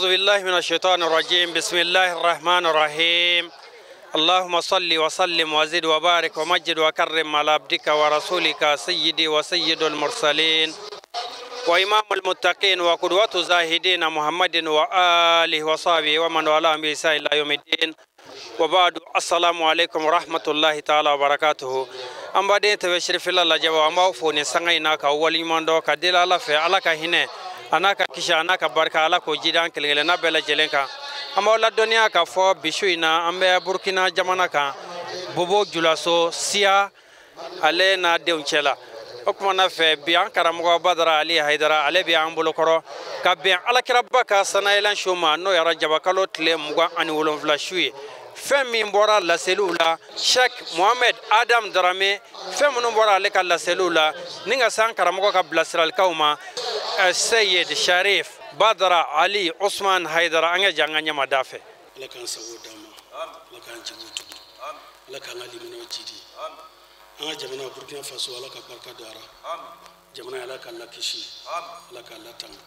بالله من الشيطان الرجيم. بسم الله الرحمن الرحيم. اللهم صل وسلم وزد وبارك ومجد وكرم على عبدك ورسولك سيدي وسيد المرسلين وإمام المتقين وقدوة الزاهدين محمد وآله وصحبه ومن والاهم بإحسان إلى يوم الدين. وبعد، السلام عليكم ورحمة الله تعالى وبركاته. An baden tɛbɛ sirifila lajɛbaw, an b'aw fo nin sanga in na ka waleɲuman dɔn ka deli Ala fɛ, Ala ka hinɛ a n'a ka kisi a n'a ka barika, Ala k'o jidi an kelen kelenna bɛɛ lajɛlen kan. An b'aw ladɔnniya k'a fɔ bi su in na, an bɛ Burukina jamana kan, Bobo Julaso Siya ale n'a denw cɛ la. O kumana fɛ, bi an karamɔgɔ Badara Ali Hayidara, ale bɛ an bolokɔrɔ ka bɛn Alakiraba ka sanayɛlɛn su ma, n'o yɛrɛ jabakalo tile 27 su ye. Fɛn min bɔra laseliw la, Sheikh Mohamed Adam Darame, fɛn minnu bɔra ale ka laseliw la ni ka se an karamɔgɔ ka bilasiralikanw ma, Seyid Sharif Badara Ali Usman Hayidara, an ka jɛ an ka ɲɛma da fɛ. Ala k'an sago d'an ma, Ala k'an jigiw tugu, Ala k'an ka limaniyaw jidi, an ka jamana Burkina Faso, Ala ka barika don a ra. Jamana, Ala k'a lakisi, Ala k'a latanga,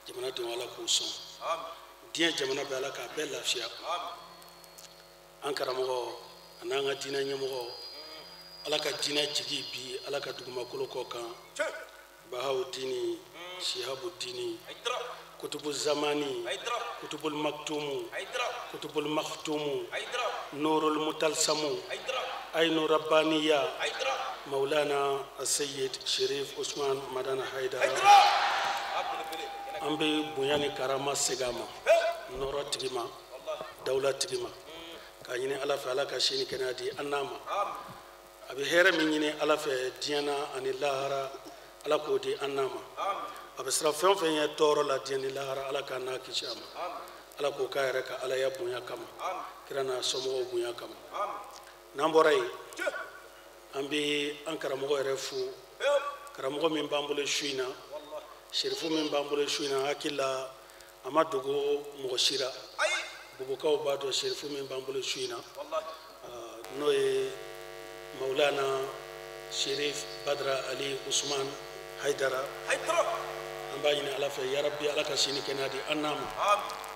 jamana denw, Ala k'u sɔn, diɲɛ jamana bɛɛ, Ala k'a bɛɛ lafiya. An karamɔgɔ a n'an ka diinɛ ɲɛmɔgɔ, Ala ka diinɛ jigi bi Ala ka dugumakolo kɔ kan, Bahaw dini, Shihabu dini, Kutubu zamani, Kutubul maktumu, Kutubul makhtumu, Nurul mutalsamu, Ainu rabbaniya, Maulana Asayid Sherif Usman Madana Haidara. An bɛ bonya ni karama segin a ma, nɔrɔ tigi ma, dawula tigi ma, k'a ɲini Ala fɛ, Ala ka si ni kɛnɛya di an n'a ma. A bɛ hɛrɛ min ɲini Ala fɛ diɲɛ na ani lahara, Ala k'o di an n'a ma. A bɛ siran fɛn o fɛn ye tɔɔrɔ la diɲɛ ni lahara, Ala k'an n'a kisi a ma. Ala k'o k'a yɛrɛ ka Alaya bonya kama, kira n'a somɔgɔw bonya kama. N'an bɔra yen, an bɛ an karamɔgɔ yɛrɛ fo, karamɔgɔ min b'an bolo su in na, serifu min b'an bolo su in na. Hakili la, a ma dogo mɔgɔ si la, Bobokaw b'a dɔn serifu min b'an bolo su in na, n'o ye Maulana Sherif Badra Ali Usman Haidara. An b'a ɲini Ala fɛ, yarabi, Ala ka sini kɛnɛya di an n'a ma,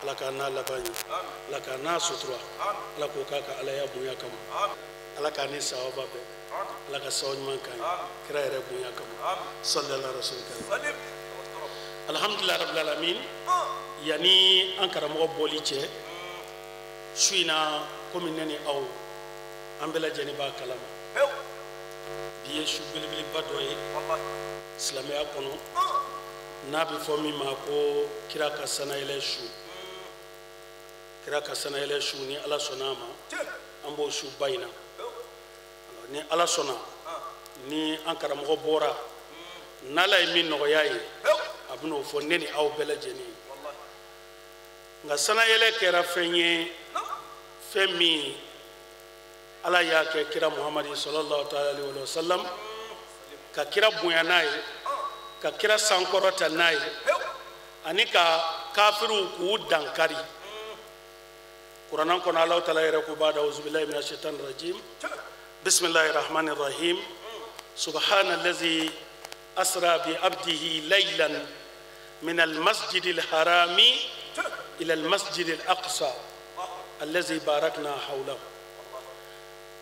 Ala k'an n'a laban ye, Ala k'an n'a sutura, Ala k'o k'a ka Alaya bonya kama, Ala k'an ni sawaba bɛɛ, Ala ka sababu ɲuman k'an ye kira yɛrɛ bonya kama, sallallahu alaihi wa sallam. Alhamdulilah rabbil alamin. Yanni an karamɔgɔ bɔli cɛ su in na, komi ne ni aw an bɛɛ lajɛlen b'a kalama, bi ye su belebeleba dɔ ye silamɛya kɔnɔ, n'a bɛ fɔ min ma ko kira ka sanayɛlɛ su. Kira ka sanayɛlɛ su, ni Ala sɔnna a ma, an b'o su ba in na. Ni Ala sɔnna, ni an karamɔgɔ bɔra, n'Ala ye min nɔgɔya ye, a bɛn'o fɔ ne ni aw bɛɛ lajɛlen ye. Nka sanayɛlɛ kɛra fɛn ye, fɛn min Ala y'a kɛ kira Muhamadi sallallahu taala alaihi wa sallam, ka kira bonya n'a ye, ka kira sankɔrɔta n'a ye, ani ka kafiriw k'u dankari. Kuranna kɔnɔ, Alahu taala yɛrɛ ko ba'da auzubillahi minash shaitani rajim, bismillahir rahmanir rahim, subhanallazi asra bi abdihi laylan min almasjidil harami ila almasjidil aqsa allazi barakna hawlahu.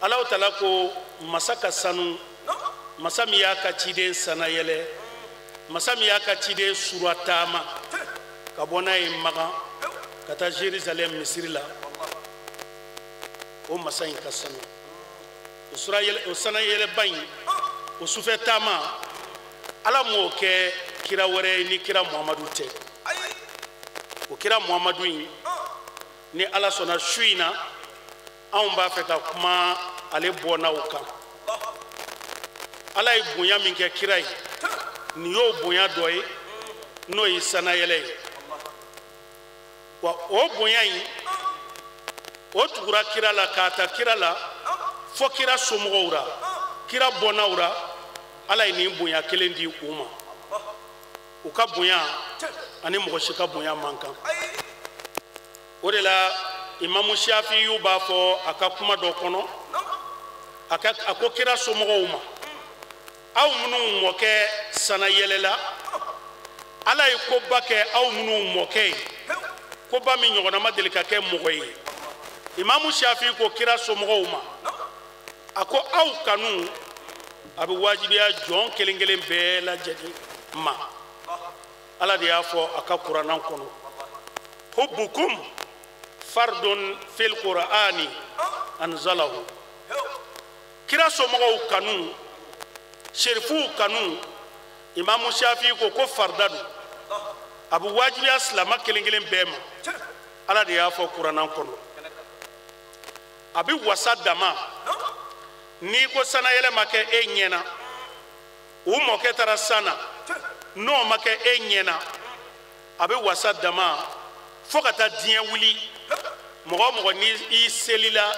Alahu taala ko masa ka sanu, masa min y'a ka ciden sanayɛlɛ, masa min y'a ka ciden surataama ka bɔ n'a ye Makan ka taa Jerusalem misiri la, o masa in ka sanu. O surayɛlɛ, o sanayɛlɛba in, o sufɛ taama, Ala m'o kɛ kira wɛrɛ ye ni kira Muhamadu tɛ. O kira Muhamadu in, ni Ala sɔnna, su in na, anw b'a fɛ ka kuma ale bɔnnaw kan. Ala ye bonya min kɛ kira ye, nin y'o bonya dɔ ye, n'o ye sanayɛlɛ ye. Wa o bonya in, o tugura kira la k'a ta kira la fɔ kira somɔgɔw ra, kira bɔnnaw ra. Ala ye nin bonya kelen di u ma. U ka bonya ani mɔgɔ si ka bonya man kan. O de la, Imamu Shafiyu b'a fɔ a ka kuma dɔ kɔnɔ, a ko kira somɔgɔw ma: aw minnu mɔkɛ sanayɛlɛla, Ala ye koba kɛ aw minnu mɔkɛ ye. Koba min ɲɔgɔnna ma deli ka kɛ mɔgɔ ye. Imamu Shafi ko kira somɔgɔw ma, a ko aw kanu a bɛ wajibiya jɔn kelen kelen bɛɛ lajɛlen ma. Ala de y'a fɔ a ka kuranna kɔnɔ, hubbukum fardun fil qur'ani anzalahu. Kira somɔgɔw kanu, serifuw kanu, Imamu Shafi ko ko farida don, a bɛ wajibiya silama kelen kelen bɛɛ ma. Ala de y'a fɔ kuranna kɔnɔ. A bɛ wasa dama n'i ko sanayɛlɛ ma kɛ e ɲɛna, u mɔkɛ taara san na, n'o ma kɛ e ɲɛna, a bɛ wasa dama fo ka taa diɲɛ wuli. Mɔgɔ o mɔgɔ ni i selila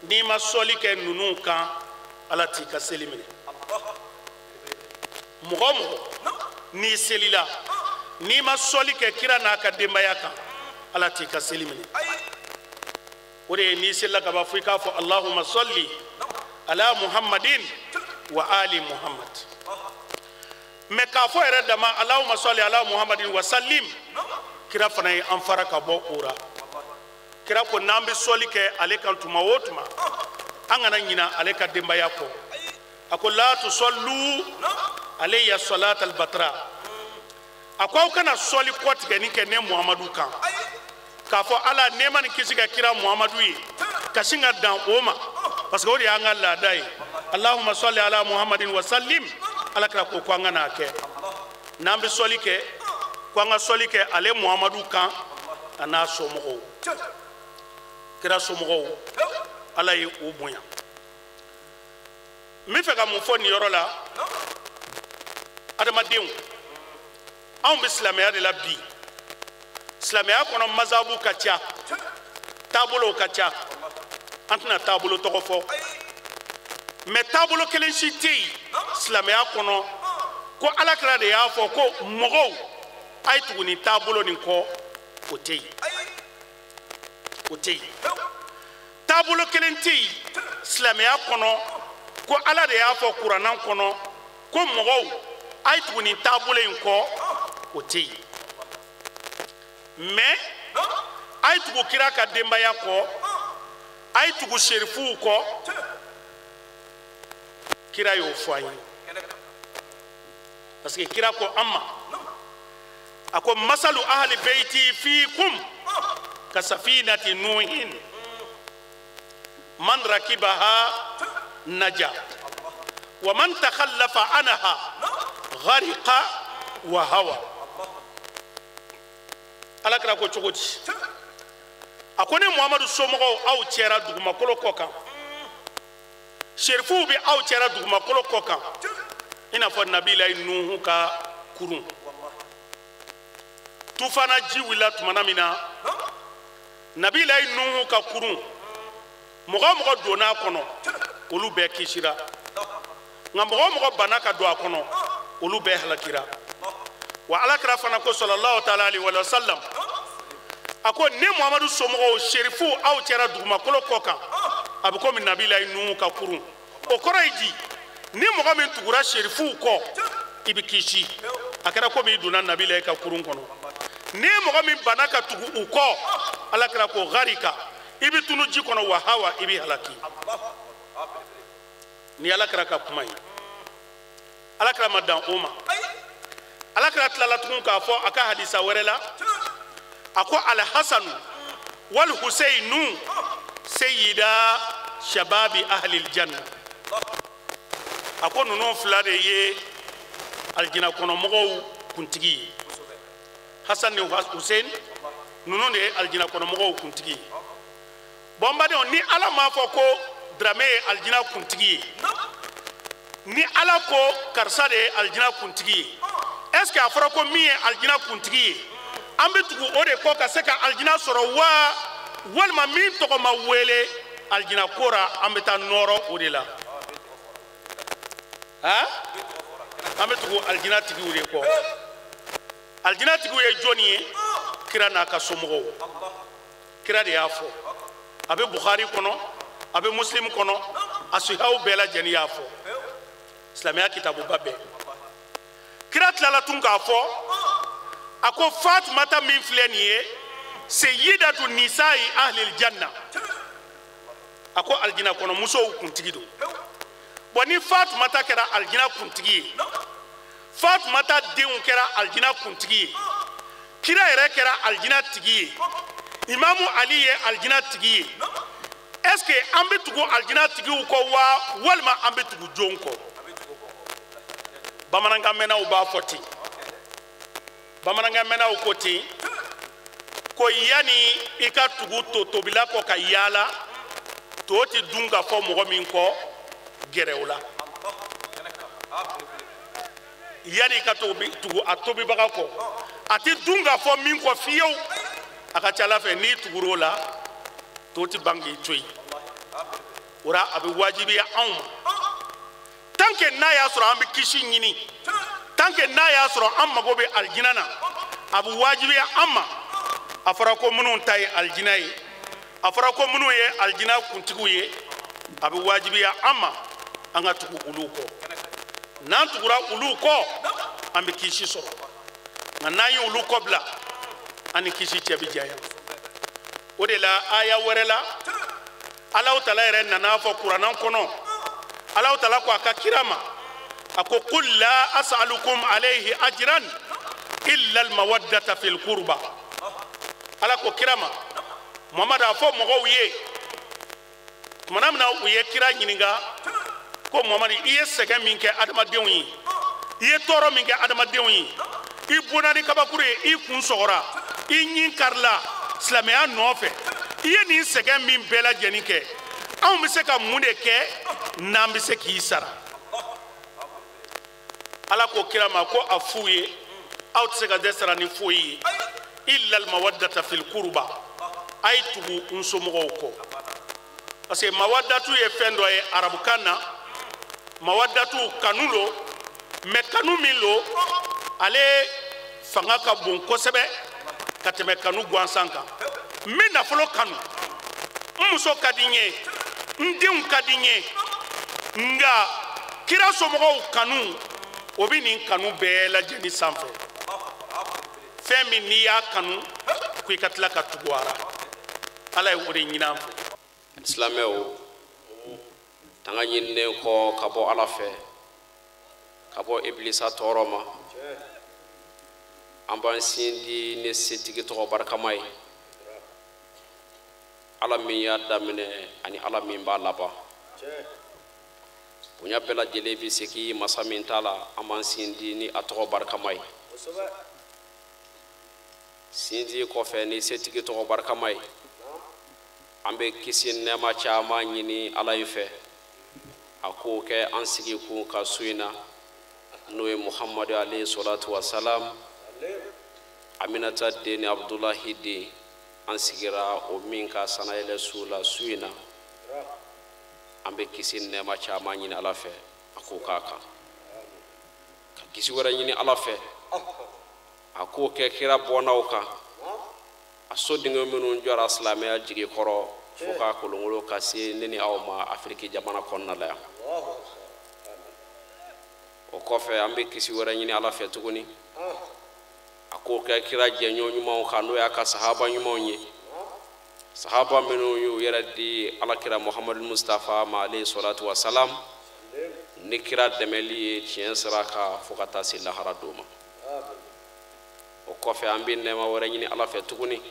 n'i ma sɔli kɛ ninnu kan, Ala t'i ka seli minɛ. Mɔgɔ o mɔgɔ n'i selila n'i ma sɔli kɛ kira n'a ka denbaya kan, Ala t'i ka seli minɛ. O de ye n'i selila ka ban fo i k'a fɔ Allahumma salli ala Muhammadin wa ali Muhammad. Mɛ k'a fɔ yɛrɛ dama Allahumma salli ala Muhammadin wa sallim, kira fana ye an fara ka bɔ o la. Kira ko n'an bɛ sɔli kɛ ale kan tuma o tuma, an kana ɲina ale ka denbaya kɔ. A ko la tusallu alayya salat al-batra. A ko aw kana sɔli kɔtigɛni kɛ ne Muhamadu kan, k'a fɔ Ala nɛɛma ni kisi ka kira Muhamadu ye, ka sin ka dan o ma, parce que o de y'an ka laada ye. Allahumma salli ala Muhammadin wa sallim. Ala kira ko ko an ka n'a kɛ. N'an bɛ sɔli kɛ, ko an ka sɔli kɛ ale Muhamadu kan a n'a somɔgɔw. Kira somɔgɔw, Ala ye u bonya. N bɛ fɛ ka mun fɔ nin yɔrɔ la? Adamadenw, anw bɛ silamɛya de la bi. Silamɛya kɔnɔ mazabu ka ca, taabolow ka ca, an tɛna taabolo tɔgɔ fɔ. Mɛ taabolo kelen si tɛ yen silamɛya kɔnɔ ko Ala kira de y'a fɔ ko mɔgɔw a ye tugu nin taabolo nin kɔ, o tɛ yen. O tɛ yen. Taabolo kelen tɛ yen silamɛya kɔnɔ ko Ala de y'a fɔ kuranna kɔnɔ ko mɔgɔw a ye tugu nin taabolo in kɔ, o tɛ yen. Mɛ a ye tugu kira ka denbaya kɔ, a ye tugu serifuw kɔ, kira y'o fɔ an ye. Parce que kira ko an ma, a ko masalu ahli beyti fiikum ka safinati nuhin man rakibaha naja wa man takhallafa anha ghariqa wa hawa. Ala kira ko cogo di? A ko ne Muhamadu somɔgɔw aw cɛra dugumakolo kɔ kan, serifuw bɛ aw cɛra dugumakolo kɔ kan, i n'a fɔ Nabilayi Nuhu ka kurun. Tufana ji wulila tumana min na, Nabilayi Nuhu ka kurun, mɔgɔ o mɔgɔ donna a kɔnɔ, olu bɛɛ kisira. Nka mɔgɔ o mɔgɔ banna ka don a kɔnɔ, olu bɛɛ halakira. Wa Ala kira fana ko sallallahu taala alayhi wa sallam, a ko ne Muhamadu somɔgɔw serifuw aw cɛra dugumakolo kɔ kan, a bɛ komi Nabilayi Nuhu ka kurun. O kɔrɔ ye di? Ni mɔgɔ min tugura serifuw kɔ, i bɛ kisi. A kɛra komi i donna Nabilayi ka kurun kɔnɔ. Ni mɔgɔ min banna ka tugu u kɔ, Ala kira ko gharika, i bɛ tunu ji kɔnɔ, wa hawa, i bɛ halaki. Ni Ala kira ka kuma ye, Ala kira ma dan o ma. Ala kira tilala tugun k'a fɔ a ka hadisa wɛrɛ la, a ko alhasanu wal huseinu seyida shababi ahlil janna. A ko ninnu fila de ye alijina kɔnɔmɔgɔw kuntigi ye. Hasan ni Hussein, ninnu de ye alijina kɔnɔmɔgɔw kuntigi ye. Bon n badenw, ni Ala m'a fɔ ko Dramé ye alijina kuntigi ye, ni Ala ko karisa de ye alijina kuntigi ye, est ce que a fɔra ko min ye alijina kuntigi ye, an bɛ tugu o de kɔ ka se ka alijina sɔrɔ wa, walima min tɔgɔ ma wele alijina ko ra, an bɛ taa nɔrɔ o de la? Han, an bɛ tugu alijina tigiw de kɔ. Alijina tigiw ye jɔnni ye? Kira n'a ka somɔgɔw. Kira de y'a fɔ, a bɛ Bukhari kɔnɔ, a bɛ Muslim kɔnɔ, a sahihaw bɛɛ lajɛlen y'a fɔ, silamɛya kitabuba bɛɛ. Kira tilala tun k'a fɔ, a ko Fatumata min filɛ nin ye, Sayyidatu nisa'i ahlil janna. A ko aljina kɔnɔ musow kuntigi don. Bon ni Fatumata kɛra aljina kuntigi ye, Fatumata denw kɛra aljina kuntigi ye, kira yɛrɛ kɛra aljina tigi ye, Imamu Ali ye aljina tigi ye, est-ce que an bɛ tugu aljina tigiw kɔ wa walima an bɛ tugu jɔn kɔ? Bamanankan mɛnnaw b'a fɔ ten. Bamanankan mɛnnaw ko ten ko yanni i ka tugu to tobila kɔ ka yaala, to tɛ dun ka fɔ mɔgɔ min kɔ gɛrɛ o la. Yanni i ka tugu a tobibaga kɔ, a tɛ dun ka fɔ min kɔ fiyewu. A ka ca Ala fɛ n'i tugur'o la, to tɛ ban k'i to yen. O la a bɛ wajibiya anw ma, tant que n'a y'a sɔrɔ an bɛ kisi ɲini, tant que n'a y'a sɔrɔ an mago bɛ alijina na, a bɛ wajibiya an ma. A fɔra ko minnu ta ye alijina ye, a fɔra ko minnu ye alijina kuntigiw ye, a bɛ wajibiya an ma an ka tugu olu kɔ. N'an tugura olu kɔ, an bɛ kisi sɔrɔ. Nka n'an ye olu kɔ bila, an ni kisi cɛ bɛ janya. O de la aya wɛrɛ la, Alahu Taala yɛrɛ nana fɔ kuranna kɔnɔ, Alahu Taala ko a ka kira ma, a ko qul la as'alukum alayhi ajran illa al-mawaddata fil qurba. Ala ko kira ma, Muhamadu, a fɔ mɔgɔw ye tumana min na u ye kira ɲininka ko Muhamadu, i ye sɛgɛn min kɛ adamadenw ye, i ye tɔɔrɔ min kɛ adamadenw ye, i bonna ni kabakuru ye, i kun sɔgɔra, i ɲin karila silamɛya nɔfɛ, i ye nin sɛgɛn min bɛɛ lajɛlen kɛ, anw bɛ se ka mun de kɛ n'an bɛ se k'i sara? Ala ko kira ma ko a f'u ye, aw tɛ se ka dɛsɛ ni foyi ye, illa al-mawaddata fil qurba. A ye tugu n somɔgɔw kɔ. Parce que mawaddatu ye fɛn dɔ ye arabukan na. Mawaddatu kanu lo, mais kanu min lo, ale fanga ka bon kosɛbɛ ka tɛmɛ kanu gansan kan. N bɛ nafolo kanu, n muso ka di n ye, n denw ka di n ye, nka kira somɔgɔw kanu, o bɛ nin kanu bɛɛ lajɛlen sanfɛ. Fɛn min n'i y'a kanu, ko i ka tila ka tugu a la. Ala ye o de ɲini an fɛ. Silamɛw, tanga ɲininen kɔ ka bɔ Ala fɛ, ka bɔ Ibilisa tɔɔrɔ ma, an b'an sin di ni setigi tɔgɔ barikama ye, Ala min y'a daminɛ ani Ala min b'a laban. Bonya bɛɛ lajɛlen bɛ segin masa min ta la, an b'an sin di ni a tɔgɔ barikama ye. Sinji kɔfɛ ni setigi tɔgɔ barikama ye, an bɛ kisi nɛɛma caman ɲini Ala in fɛ, a k'o kɛ an sigi kun ka su in na, n'o ye Muhamadu alayhi salatu wa salam, Aminata den ni Abudulahi den, an sigira o min ka sanayɛlɛ su la su in na. An bɛ kisi nɛɛma caman ɲini Ala fɛ, a k'o k'a kan. Ka kisi wɛrɛ ɲini Ala fɛ, a k'o kɛ kira bɔnnaw kan, a sodenkɛ minnu jɔra silamɛya jigi kɔrɔ fo k'a kolonkolon ka se ne ni aw ma Afiriki jamana kɔnɔna la yan. O kɔfɛ an bɛ kisi wɛrɛ ɲini Ala fɛ tuguni, a k'o kɛ kira jɛɲɔgɔn ɲumanw kan, n'o y'a ka sahaba ɲumanw ye, sahaba minnu y'u yɛrɛ di Alakira Muhamadu Mustafa ma alayhi salatu wa salam, ni kira dɛmɛli ye tiɲɛ sira kan fo ka taa se lahara don ma. O kɔfɛ an bɛ nɛɛma wɛrɛ ɲini Ala fɛ tuguni,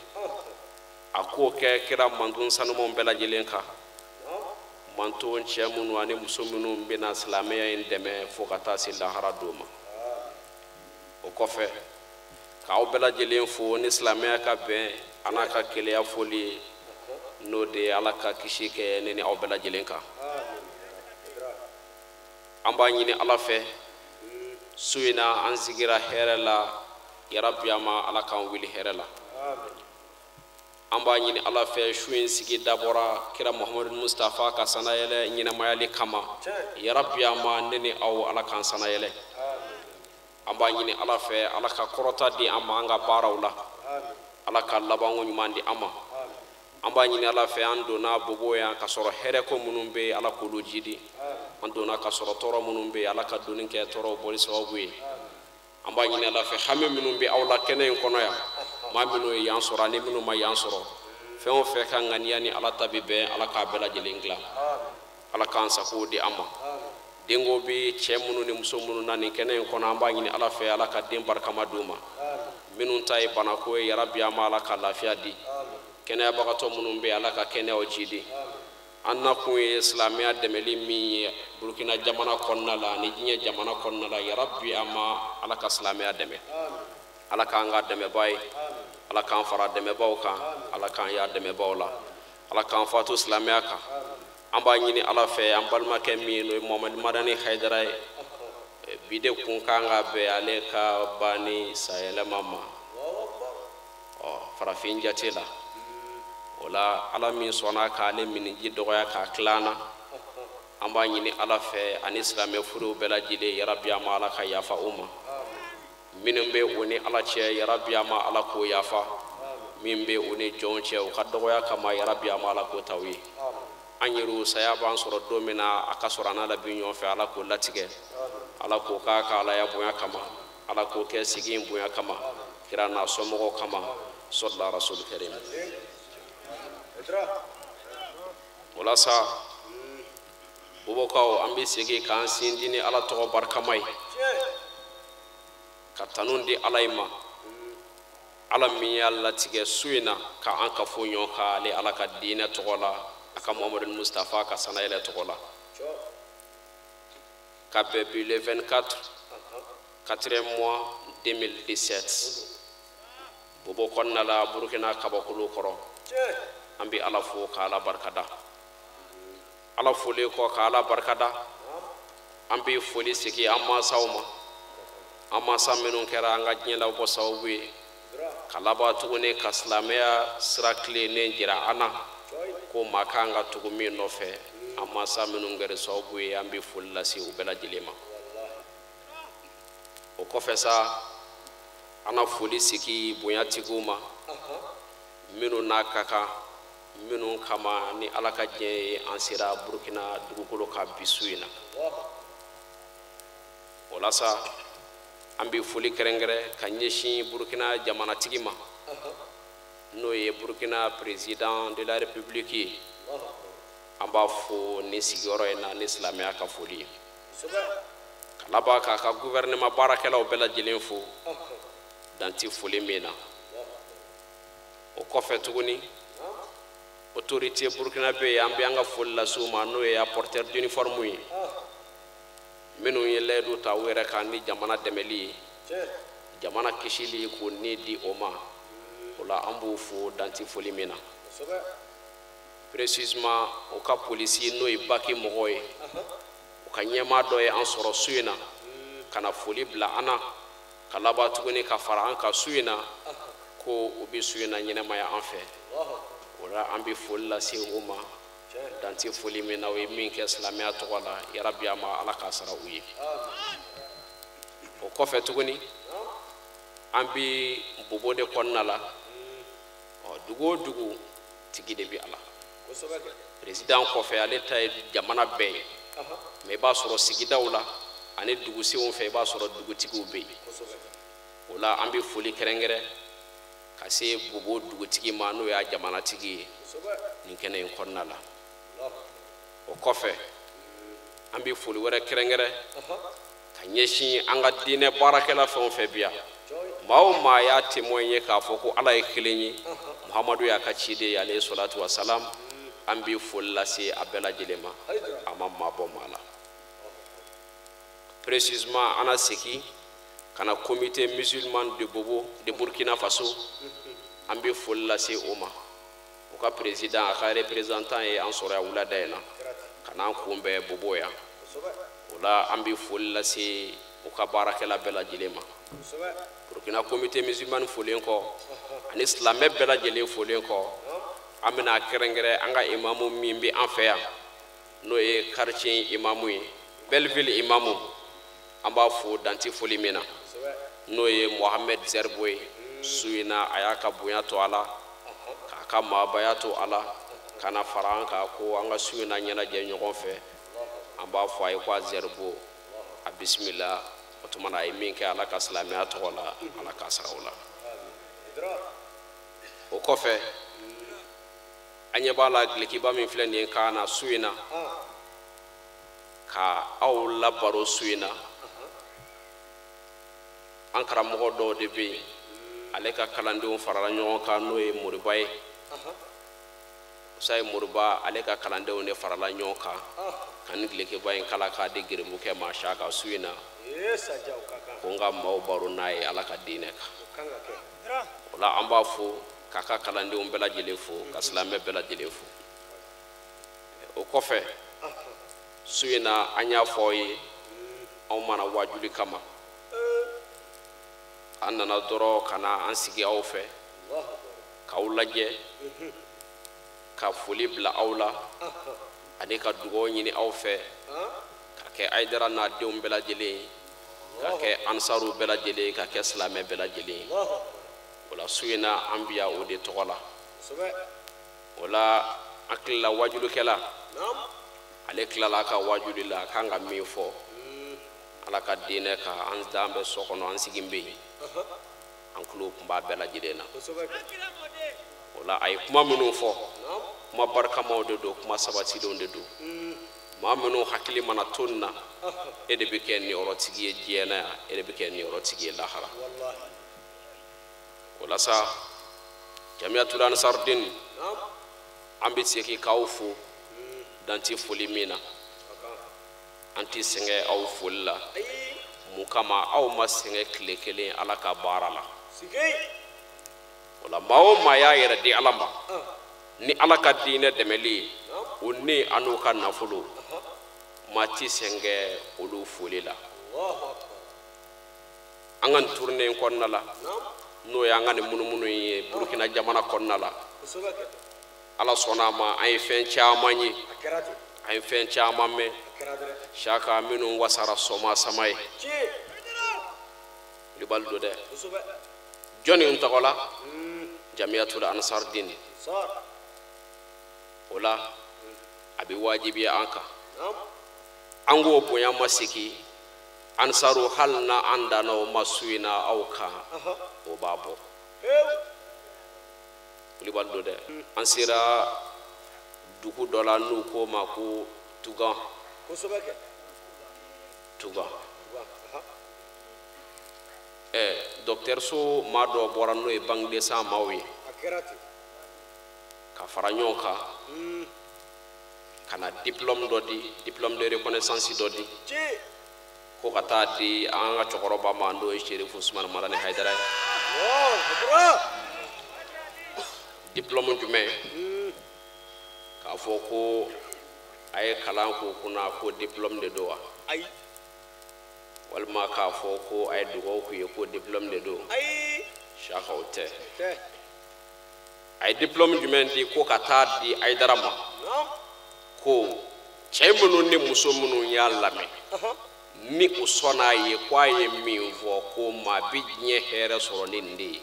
a k'o kɛ kira mantɔn sanumanw bɛɛ lajɛlen kan, mantɔn cɛ minnu ani muso minnu bɛna silamɛya in dɛmɛ fo ka taa se lahara don ma. O kɔfɛ k'aw bɛɛ lajɛlen fo ni silamɛya ka bɛn a n'a ka keleya foli ye, n'o de ye Ala ka kisi kɛ ne ni aw bɛɛ lajɛlen kan. An b'a ɲini Ala fɛ, su in na an sigira hɛrɛ la, yarabiyama Ala k'an wuli hɛrɛ la. An b'a ɲini Ala fɛ, su in sigi dabɔra kira Muhamadu Mustafa ka sanayɛlɛ ɲɛnamayali kama, yarabiyama ne ni aw Ala k'an sanayɛlɛ. An b'a ɲini Ala fɛ, Ala ka kɔrɔta di an ma an ka baaraw la, Ala ka labanko ɲuman di an ma. An b'a ɲini Ala fɛ, an donna bobo yan ka sɔrɔ hɛrɛ ko minnu bɛ yen, Ala k'olu jidi. An donna ka sɔrɔ tɔɔrɔ minnu bɛ yen, Ala ka donni kɛ tɔɔrɔw bɔli sababu ye. An b'a ɲini Ala fɛ, hami minnu bɛ aw la kɛnɛ in kɔnɔ yan, Maa minnu ye yan sɔrɔ ani minnu ma yan sɔrɔ, fɛn o fɛn ka ŋaniya ni Ala ta bi bɛn, Ala k'a bɛɛ lajɛlen dilan. Ala k'an sago di an ma. Denko bɛ cɛ minnu ni muso minnu na nin kɛnɛ in kɔnɔ, an b'a ɲini Ala fɛ Ala ka den barikama d'u ma. Minnu ta ye banako ye, yarabi an ma Ala ka lafiya di. Kɛnɛyabagatɔ minnu bɛ, Ala ka kɛnɛyaw jidi. An nakun ye silamɛya dɛmɛli min ye Burukina jamana kɔnɔna la ani diɲɛ jamana kɔnɔna la, yarabi an ma Ala ka silamɛya dɛmɛ. Ala k'an ka dɛmɛbaa ye, Ala k'an fara dɛmɛbaaw kan, Ala k'an y'a dɛmɛbaaw la, Ala k'an fatu silamɛya kan. An b'a ɲini Ala fɛ an balimakɛ min n'o ye Mohamadu Madani Hayidara ye, bi de kun kan ka bɛn ale ka ba ni sayɛlɛma ma ɔ farafin jate la. O la Ala min sɔnna k'ale miniji dɔgɔya k'a tila an na, an b'a ɲini Ala fɛ ani silamɛ furuw bɛɛ lajɛlen, yarabi an ma Ala ka yafa u ma. Minnu bɛ u ni Ala cɛ, yarabi an ma Ala k'o yafa. Min bɛ u ni jɔnw cɛ, u ka dɔgɔya kama, yarabi an ma Ala k'o ta u ye. An yɛrɛw saya b'an sɔrɔ don min na, a ka sɔrɔ an n'a la bi ɲɔgɔn fɛ, Ala k'o latigɛ. Ala k'o k'a ka Alaya bonya kama, Ala k'o kɛ sigi in bonya kama, kira n'a somɔgɔw kama, sɔlila rasul karim. O la sa, Bobokaw, an bɛ segin k'an sinsin ni Ala tɔgɔ barikama ye, ka tanu di Ala in ma, Ala min y'a latigɛ su in na k'an kafo ɲɔgɔn kan ale Ala ka diinɛ tɔgɔ la, a ka Muhamadu Mustafa ka sanayɛlɛ tɔgɔ la, ka bɛn bi le 24 4e mois 2017, Bobo kɔnɔna la, Burukina kabakolo kɔrɔ. An bɛ Ala fo k'Ala barikada. Ala folen kɔ k'Ala barikada, an bɛ foli segin an mansaw ma, an mansa minnu kɛra an ka diɲɛ labɔ sababu ye, ka laban tuguni ka silamɛya sira tilennen jira an na ko maa kan ka tugu min nɔfɛ. An mansa minnu kɛra sababu ye, an bɛ foli lase u bɛɛ lajɛlen ma. O kɔfɛ sa, an na foli segin bonyatigiw ma, minnu n'a ka kan, minnu kama ni Ala ka diɲɛ ye an sera Burukina dugukolo kan bi su in na. O la sa, an bɛ foli kɛrɛnkɛrɛn ka ɲɛsin Burukina jamanatigi ma, n'o ye Burukina président de la République ye. An b'a fo nin sigiyɔrɔ in na ni silamɛya ka foli ye, ka laban k'a ka gouvernement baarakɛlaw bɛɛ lajɛlen fo dan tɛ foli min na. O kɔfɛ tuguni, autorité burkinabé ye, an bɛ an ka foli lase u ma, n'o ye porteur d'uniforme ye, minnu ye layidu ta u yɛrɛ kan ni jamana dɛmɛli ye, jamana kisili k'o ni di o ma. O la an b'u fo dan tɛ foli min na. Précisément, o ka polisi, n'o ye baki mɔgɔw ye, u ka ɲɛmaa dɔ ye an sɔrɔ su in na ka na foli bila an na, ka laban tuguni ka fara an kan su in na ko u bɛ su in na ɲɛnɛmaya an fɛ. O la an bɛ foli lase u ma dan tɛ foli min na. U ye min kɛ silamɛya tɔgɔ la, yarabi a ma Ala k'a sara u ye. O kɔfɛ tuguni, an bɛ Bobo de kɔnɔna la. Ɔ, dugu o dugu tigi de bɛ a la. Président kɔfɛ, ale ta ye jamana bɛɛ ye, mais i b'a sɔrɔ sigidaw la ani dugusenw fɛ, i b'a sɔrɔ dugutigiw bɛ yen. O la an bɛ foli kɛrɛnkɛrɛn ka se Bobo dugutigi ma, n'o y'a jamanatigi ye, nin kɛnɛ in kɔnɔna la. O kɔfɛ, an bɛ foli wɛrɛ kɛrɛnkɛrɛn ka ɲɛsin an ka diinɛ baarakɛla fɛn o fɛn bi yan. Maa o maa y'a témoin ye k'a fɔ ko Ala ye kelen ye, Muhamadu y'a ka ciden ye, alayhi salatu wa salam, an bɛ foli lase a bɛɛ lajɛlen ma, a ma maa bɔ maa la. Précisément, an na segin ka na comité musulman de Bobo de Burkina Faso, an bɛ foli lase o ma. O ka président, a ka représentant ye an sɔrɔ yan wulada in na ka n'an kunbɛn Bobo yan. O la an bɛ foli lase u ka baarakɛla bɛɛ lajɛlen ma. Burkina comité musulman folen kɔ ani silamɛ bɛɛ lajɛlen folen kɔ, an bɛna kɛrɛnkɛrɛn an ka imamu min bɛ an fɛ yan, n'o ye quartier imamu ye, Belleville imamu, an b'a fo danti foli min na, n'o ye Mohamed Zerbo ye. Su in na, a y'a ka bonya to a la, k'a ka maabaya to a la, ka na fara an kan ko an ka su in na ɲɛnajɛ ɲɔgɔn fɛ. An b'a fɔ a ye ko a Zerbo, a bisimila. O tuma na, a ye min kɛ Ala ka silamɛya tɔgɔ la, Ala k'a sara o la. O kɔfɛ an ɲɛ b'a la dulokiba min filɛ nin ye ka na su in na ka aw labaro su in na an karamɔgɔ dɔw de bɛ yen ale ka kalandenw farala ɲɔgɔn kan n'o ye Moriba ye Usayi Moriba ale ka kalandenw de farala ɲɔgɔn kan ka nin dulokiba in kala k'a di gerebukɛ ma Saka su in na ko n ka maaw baro n'a ye Ala ka diinɛ kan o la an b'a fo k'a ka kalandenw bɛɛ lajɛlen fo ka silamɛ bɛɛ lajɛlen fo o kɔfɛ su in na an y'a fɔ aw ye anw mana waajuli kama an nana dɔrɔn ka na an sigi aw fɛ k'aw lajɛ ka foli bila aw la ani ka dugawu ɲini aw fɛ ka kɛ Hayidara n'a denw bɛɛ lajɛlen ye ka kɛ ansaruw bɛɛ lajɛlen ye ka kɛ silamɛ bɛɛ lajɛlen ye o la su in na an bi yan o de tɔgɔ la o la an tilala wajulikɛla ale tilala a ka wajuli la a kan ka min fɔ Ala ka diinɛ kan an dan bɛ so kɔnɔ an sigi bɛ yen an tulo tun b'a bɛɛ lajɛlen na o la a ye kuma minnu fɔ kuma barikamaw de don kuma sabatilenw de don maa minnu hakili mana to nin na e de bɛ kɛ niyɔrɔtigi ye diɲɛ na yan e de bɛ kɛ niyɔrɔtigi ye lahara o la sa Jamiyatul Ansardin an bɛ segin k'aw fo dan tɛ foli min na an tɛ sɛgɛn aw foli la mun kama aw ma sɛgɛn tile kelen Ala ka baara la o la maa o maa y'a yɛrɛ di Ala ma ni Ala ka diinɛ dɛmɛli ye o ni a n'o ka nafolo maa tɛ sɛgɛn olu foli la an ka nin tournée in kɔnɔna la n'o y'an ka nin munumunu ye Burukina jamana kɔnɔna la Ala sɔnna a ma an ye fɛn caman ye an ye fɛn caman mɛn Saka minnu wasara sɔma sama ye kulubali don dɛ jɔnni tɔgɔ la Jamiyatul Ansardin o la a bɛ wajibiya an kan an k'o bonya ma segin ansaru hali na an danna o ma su in na aw kan o b'a bɔ kulubali don dɛ an sera dugu dɔ la n'u k'o ma ko Tugan Tugan dɔgɔtɔrɔso maa dɔ bɔra n'o ye banque de sang maaw ye ka fara ɲɔgɔn kan ka na diplôme dɔ di diplôme de reconnaissance dɔ di ko ka taa di an ka cɛkɔrɔba ma n'o ye Serifu Usumani Madani Hayidara ye diplôme jumɛn k'a fɔ ko a ye kalan k'u kunna ko diplôme de don wa walima k'a fɔ ko a ye dugawu k'u ye ko diplôme de don Saka o tɛ a ye diplôme jumɛn di ko ka taa di Hayidara ma ko cɛ minnu ni muso minnu y'a lamɛn ni o sɔnna a ye ko a ye min fɔ ko maa bɛ diɲɛ hɛrɛ sɔrɔ ni nin de ye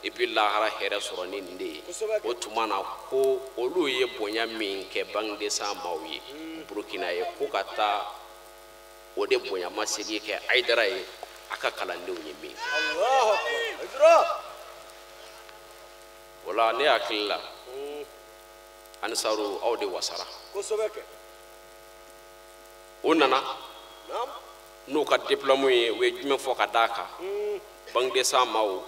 i bɛ lahara hɛrɛ sɔrɔ ni nin de ye o tuma na ko olu ye bonya min kɛ banque de sang maaw ye Burukina ye ko ka taa o de bonya ma segin kɛ Hayidara ye a ka kalandenw ye min kɛ o la ne hakili la ansaru aw de wasara o nana n'u ka diplôme ye u ye jumɛn fɔ ka d'a kan banque de sang maaw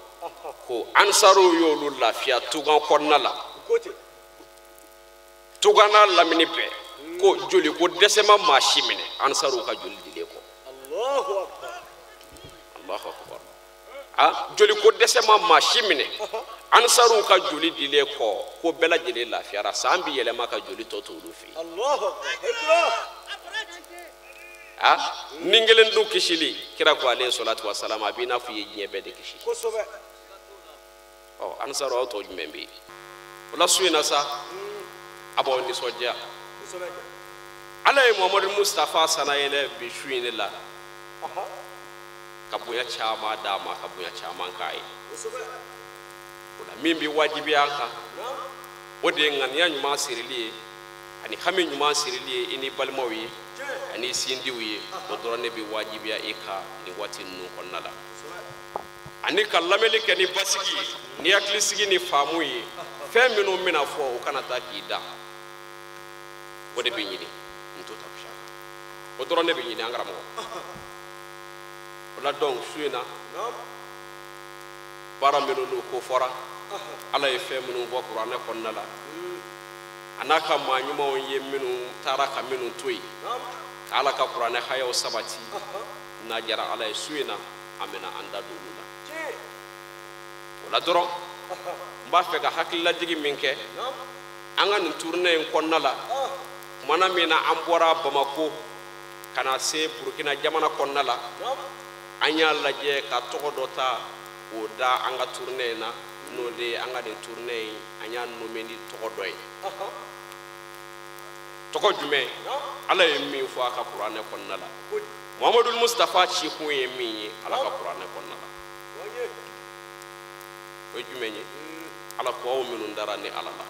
ko ansaru y'olu lafiya Tugan kɔnɔna la Tugan n'a lamini bɛɛ ko joli ko dɛsɛ ma maa si minɛ ansaru ka joli dilen kɔ Allahu akbar ah joli ko dɛsɛ ma maa si minɛ ansaru ka joli dilen kɔ ko bɛɛ lajɛlen lafiyara san bi yɛlɛma ka joli tɔ to olu fɛ yen ah ni kelen dun kisili kira ko alayhi salatu wa salam a b'i n'a fɔ i ye diɲɛ bɛɛ de kisi ɔ ansaru aw tɔ jumɛn bɛ yen o la su in na sa a b'aw nisɔndiya Ala ye Muhamadu Mustafa sanayɛlɛ bi su in de la ka bonya caman d'a ma ka bonya caman k'a ye o la min bɛ wajibiya an kan o de ye ŋaniya ɲuman sirili ye ani hami ɲuman sirili ye i ni balimaw ye ani sindiw ye o dɔrɔn de bɛ wajibiya i kan nin waati ninnu kɔnɔna la. Ani ka lamɛnni kɛ ni basigi ni hakilisigi ni faamu ye fɛn minnu bɛna fɔ o kana taa k'i da o de bɛ ɲini n to ta o dɔrɔn de bɛ ɲini an karamɔgɔ o la donc su in na baara minnu n'o ko fɔra ala ye fɛn minnu bɔ kuranɛ kɔnɔna la a n'a ka maa ɲumanw ye minnu taara ka minnu to yen ka ala ka kuranɛ hayaw sabati n'a diyara ala ye su in na an bɛna an da don olu la o la dɔrɔn n b'a fɛ ka hakililajigin min kɛ an ka nin tournée in kɔnɔna la kumana min na an bɔra Bamako ka na se Burukina jamana kɔnɔna la an y'a lajɛ ka tɔgɔ dɔ ta k'o da an ka tournée in na n'o de ye an ka nin tournée in an y'a nommé ni tɔgɔ dɔ ye tɔgɔ jumɛn ala ye min fɔ a ka kuranɛ kɔnɔna la Muhammadu Mustafa cikun ye min ye ala ka kuranɛ kɔnɔna la o ye jumɛn ye ala ko aw minnu dara ni ala la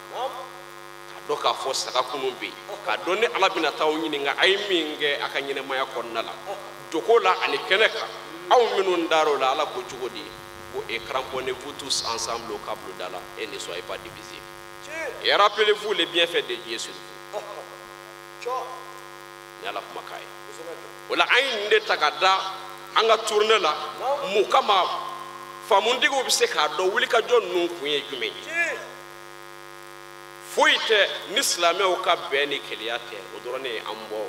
k'a dɔn k'a fɔ saga kunun bɛ yen k'a dɔn ni ala bɛna taa aw ɲininka a ye min kɛ a ka ɲɛnɛmaya kɔnɔna la dogo la ani kɛnɛ kan aw minnu dar'o la ala ko cogo di ko et cramponnez-vous tous ensemble au câble d'Allah et ne soyez pas divisés et rappelez-vous les bienfaits de Dieu sur vous ni ala kumakan ye o la an ye nin de ta ka da an ka tournée la mun kama faamuntigiw bɛ se k'a dɔn wulikajɔ ninnu kun ye jumɛn ye foyi tɛ ni silamɛw ka bɛn ni kelenya tɛ o dɔrɔn de ye an bɔ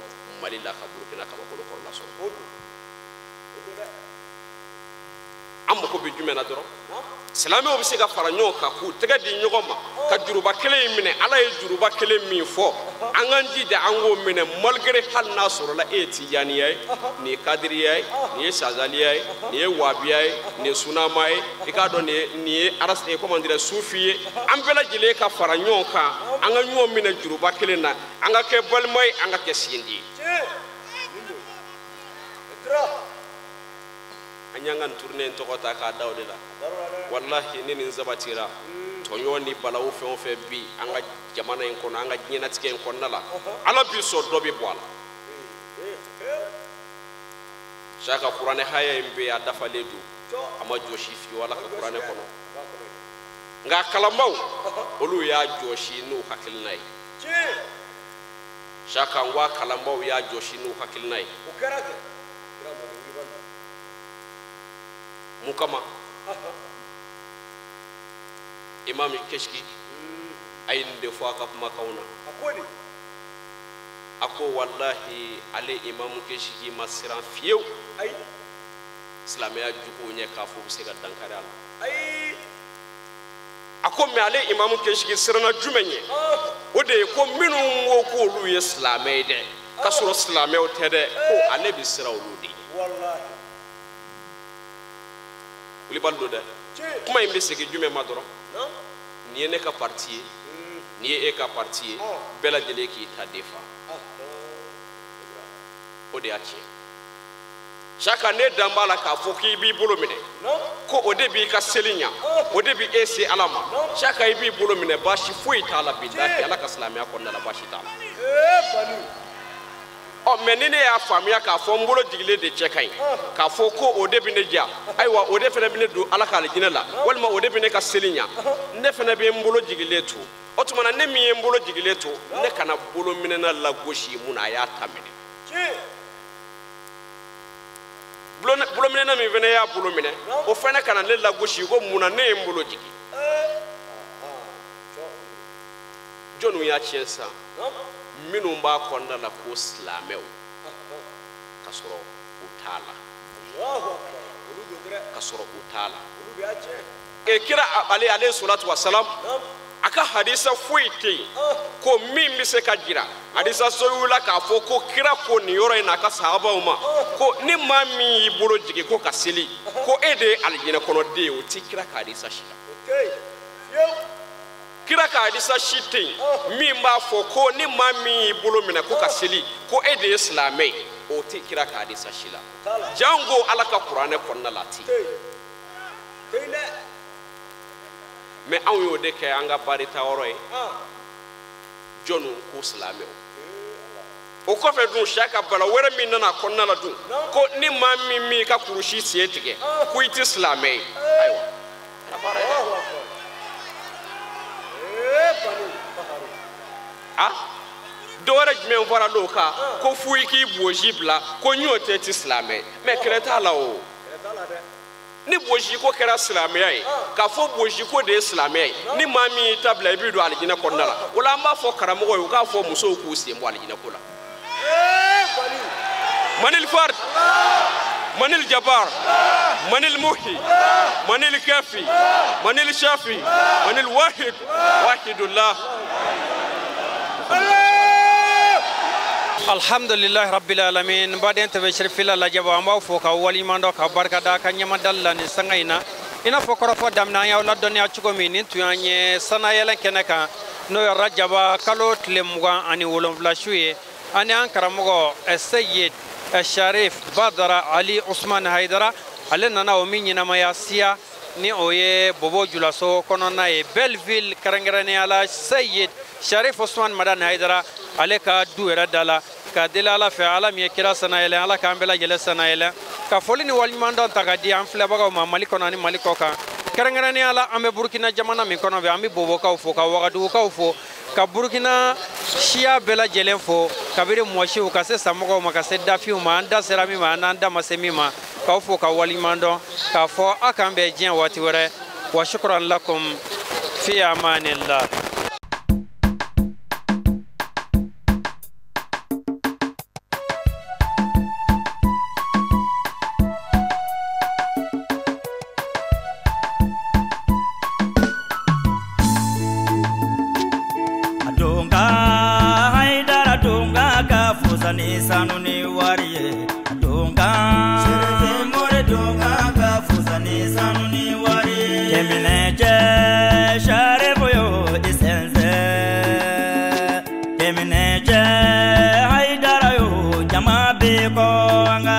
Mali la ka Burukina kabakolo kɔrɔla sɔrɔ an mako bɛ jumɛn na dɔrɔn silamɛw bɛ se ka fara ɲɔgɔn kan k'u tɛgɛ di ɲɔgɔn ma ka juruba kelen in minɛ ala ye juruba kelen min fɔ an k'an jija an k'o minɛ malgré hali n'a sɔrɔla e ye tijaniya ye nin ye kadiriya ye nin ye sazaliya ye nin ye wabiya ye nin ye sunama ye i k'a dɔn nin ye aras comment dire sufi ye an bɛɛ lajɛlen ka fara ɲɔgɔn kan an ka ɲɔgɔn minɛ juruba kelen na an ka kɛ balima ye an ka kɛ sindi ye an y'an ka nin tournée in tɔgɔ ta k'a da o de la walahi ni nin sabatira tɔɲɔ ni balawu fɛn o fɛn bi an ka jamana in kɔnɔ an ka diɲɛnatigɛ in kɔnɔna la ala bi sɔn dɔ bɛ bɔ a la saka kuranɛ haya in bɛ yen a dafalen don a ma jɔsi fiyewu ala ka kuranɛ kɔnɔ nka kalanbaaw olu y'a jɔsi n'u hakilina ye saka n ko a kalanbaaw y'a jɔsi n'u hakilina ye mun kama imam Keshki a ye nin de fɔ a ka kumakanw na a ko walahi ale imam Keshki ma siran fiyewu silamɛya juguw ɲɛ k'a fɔ u bɛ se ka dankari a la a ko mɛ ale imam Keshki siranna jumɛn ɲɛ o de ye ko minnu ko k'olu ye silamɛ ye dɛ k'a sɔrɔ silamɛw tɛ dɛ ko ale bɛ siran olu de ɲɛ wulibali don dɛ kuma in bɛ segin jumɛn ma dɔrɔn nin ye ne ka parti ye nin ye e ka parti ye bɛɛ lajɛlen k'i ta defa o de y'a tiɲɛ saka ne dan b'a la k'a fɔ k'i b'i bolo minɛ ko o de b'i ka seli ɲa o de b'i e se ala ma saka i b'i bolo minɛ baasi foyi t'a la bilahi ala ka silamɛya kɔnɔna la baasi t'a la ɔ mɛ ni ne y'a faamuya k'a fɔ n bolo jigilen de cɛ ka ɲi k'a fɔ ko o de bɛ ne diya ayiwa o de fana bɛ ne don ala ka alijinɛ la walima o de bɛ ne ka seli ɲa ne fana bɛ n bolo jigilen to o tuma na ne min ye n bolo jigilen to ne kana bolo minɛna lagosi mun na a y'a ta minɛ bolo minɛna min fana y'a bolo minɛ o fana kana ne lagosi ko mun na ne ye n bolo jigin jɔnniw y'a tiɲɛ sisan minnu b'a kɔnɔna la ko silamɛw ka sɔrɔ u t'a la ka sɔrɔ u t'a la kira ale salatu wa salam a ka hadisa foyi tɛ yen ko min bɛ se ka jira hadisa soyula k'a fɔ ko kira ko nin yɔrɔ in na a ka sahabaw ma ko ni maa min y'i bolo jigin ko ka seli ko e de ye alijinɛ kɔnɔden ye o ti kira ka hadisa si la kira ka hadisa si tɛ yen min b'a fɔ ko ni maa min y'i bolo minɛ ko ka seli ko e de ye silamɛ ye o tɛ kira ka hadisa si la jango ala ka kuranɛ kɔnɔna la ten mɛ anw y'o de kɛ an ka baarita yɔrɔ ye jɔnniw ko silamɛw o kɔfɛ dun saka bala wɛrɛ min nana a kɔnɔna la dun ko ni maa min m'i ka kurusi sen tigɛ ko i tɛ silamɛ ye A dɔ wɛrɛ jumɛn fɔra l'o kan ko fo i k'i bosi bila ko n y'o tɛ ti silamɛ mɛ kɛlɛ t'a la o. Ni bosiko kɛra silamɛya ye k'a fɔ bosiko de ye silamɛya ye ni maa min y'i ta bila i b'i don alijinɛ kɔnɔna la o la an b'a fɔ karamɔgɔ ye u k'a fɔ musow k'u sen bɔ alijinɛ ko la. Manil Fard, Manil Jabbar, Manil Muhi, Manil Kafi, Manil Shafi, Manil Wahid, Wahidullah. Alhamdulillah rabbil alamin baden tebe sherifila lajaba an b'aw fo ka waliɲuman dɔn ka barika da ka ɲɛmadali la nin sanga in na i n'a fɔ kɔrɔfɔ daminɛ an y'aw ladɔnniya cogo min nin tun y'an ye sanayɛlɛn kɛnɛ kan n'o ye rajaba kalo tile 27 su ye ani an karamɔgɔ Seyid Sharif Badara Ali Usman Haidara ale nana o min ɲɛnamaya siya ni o ye Bobo Julaso kɔnɔna ye Belleville kɛrɛnkɛrɛnnenya la Seyid Sharif Usman Madani Haidara ale ka du yɛrɛ da la ka deli ala fɛ ala min ye kira sanayɛlɛ ala k'an bɛɛ lajɛlen sanayɛlɛ ka foli ni waleɲumandɔn ta ka di an filɛbagaw ma Mali kɔnɔ ani Mali kɔ kan kɛrɛnkɛrɛnnenya la an bɛ Burukina jamana min kɔnɔ bi an bɛ Bobokaw fo ka Wagadugukaw fo ka Burukina siya bɛɛ lajɛlen fo kabini mɔsiw ka se samɔgɔw ma ka se dafinw ma an da sera min ma an n'an da ma se min ma k'aw fo ka waleɲuman dɔn k'a fɔ aw k'an bɛn diɲɛ waati wɛrɛ wa shukran lakum fi amanillah. Sanu ni wari ye donka sere more donka ka fusa ni sanu ni wari ye kemine je share boyo isense kemine je Haidara yo jama be ko anga